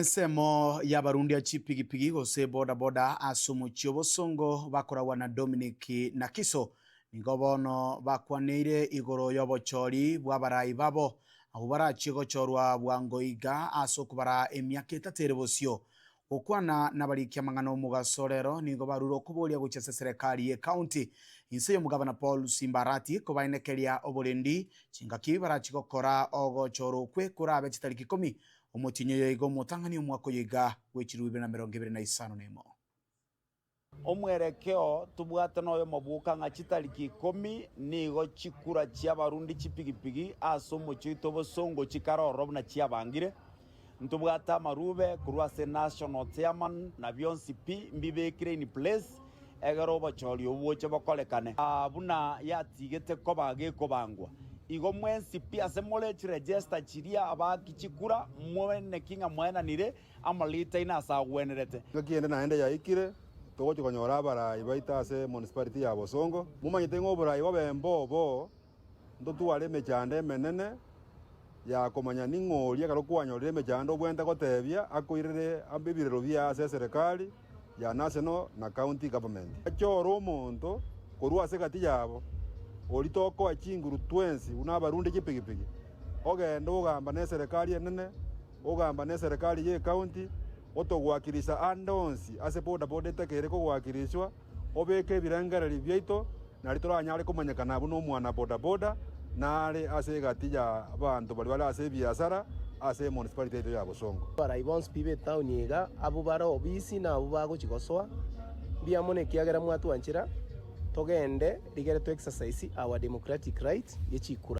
Ensemo y'abarundia chipigipigi gose boda boda ase omochie obosongo bakoragwa na Dominic Nakiso nigo bono bakwaneire igoro y'obochori bw'abarai babo abwo barachie gochorwa bwango iga ase okobara emiaka etato ere bosio. Gokwana nabariki amang'ana omogaso rero nigo barure okoboria gochia ase eserekari y'ecounty inse y'omogabana Paul Simba Arati kobaenekeria oborendi chingaki barachie gokora ogochora okwe korabe chitariki ikomi omotienyi oyo iga omotang'ani omwaka oyo iga bwe 2051. Omwerekeo tobwate noyomo bwoka ng'a chitariki ikomi nigo chikura chi'abarundi chipigipigi ase omochie oito obosongo chikare ororo buna chiabangire. Ntobwate amarube korwa ase National Chairman na bionsi pi mbibekire in place egere obochori obwo boche bokorekane buna yatigete koba gekobangwa. Igo mwensi pi ase more chiregister chiria abaaki chikura mweneki ng'a mwaenanire amarita aino ase agwenerete. Engaki ende naende yaikire, togochia konyora abarai baito ase municipality ya Bosongo. Momanyete ng'a oborai bobe mbobo, ntotware emechando emenene ya komanya ning'o oria ekero kwanyorire emechando obwenerete gotebia akoirere ebirero biaye ase eserekari ya national na county government. Bachore omonto korwa ase egati yabo oria tokoa chinguru twensi buna abarunde chipigipigi, ogende ogamba neserekari enene, ogamba neserekari y'ecounty, otogwakirisa ande onsi ase bodaboda etakeire kogwakiriswa, obeke ebirengererio biaito, nario toranyare komanyekana buna omwana bodaboda nare ase egati y'abanto baria bare ase ebiasara ase emunicipality yaito ya Bosongo. Abarai bonsi pi b'etaoni iga, abwo bare obisi na abwo bagochia gosoa, mbuya mono ekiagera mwatwanchera togende rigere to exercise our democratic right ye chikura.